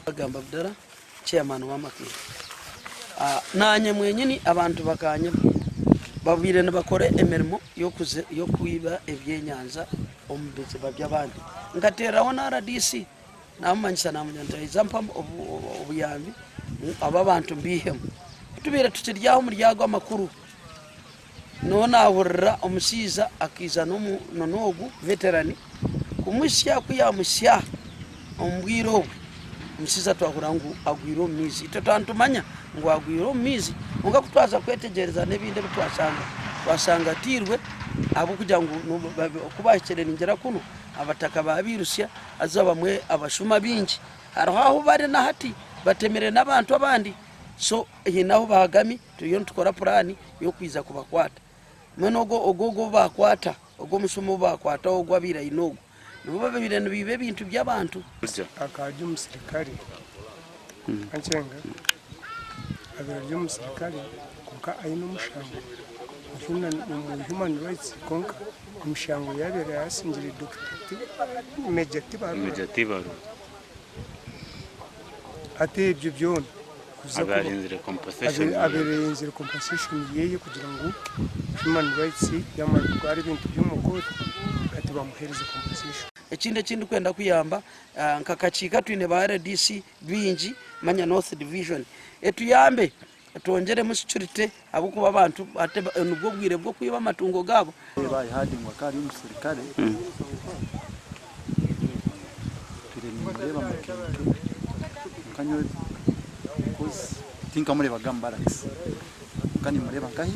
Agamba Abdallah, Chairman wa Makindye. Naanye mwenyini abantu bakanyeba babaire nibakora emirimo y'okwiba ebyenyanja omu biziba by'abandi. Nkateeraho na RDC namumanyisa namugira nti aija ampe obuyambi aba abantu mbaihemu. Kutubaire tukiri aho omuri ago amakuru, Niho naahurira omushaija akaija n'ogu veterani kumusya ku yaamusya omu bwire obwe omushaija twahurira ngu agwire omu maizi. Itwe twaba nitumanya ngu agwire omu maizi kwonka ku twaza kwetegyereza n'ebindi ebi twashanga, twashanga atairwe ahabw'okugira ngu ku baahikire ningira kunu abataka baabairusya haza bamwe abashuma baingi hariho ahu bari na hati batemire n'abantu abandi so haine ahu baagami. Turiyo nitukora puraani y'okwija kubakwata. Mbwenu ogwo ogwo ou baakwata, ogwo omushuma ou baakwata ogwo abaire aine ogwo, nibo babaire nibaiba ebintu by'abantu. Akaba ari omusirikare Kankyenga abaire ari omusirikare kwonka aine omushango omu human rights kwonka emishango ei abaire yasingire Major Tibarura hati ebyo byona Abaire arinzire compensation yeye kugira ngu human rights yamara kutwara ebintu bye omu kooti hati bamuhereze compensation. Ekindi eki ndikwenda kuyamba nka kakiiko twine ba rdc baingi manya North division etuyambe twongyeremu security ahabw'okuba abantu hati nibwo bwire bw'okwiba amatungo gaabo. I heard ngu akaba ari omusirikare, ntwire nimureeba Makenke kwonka nyowe because tinkamureebaga omu barracks kwonka nimureeba nkahi.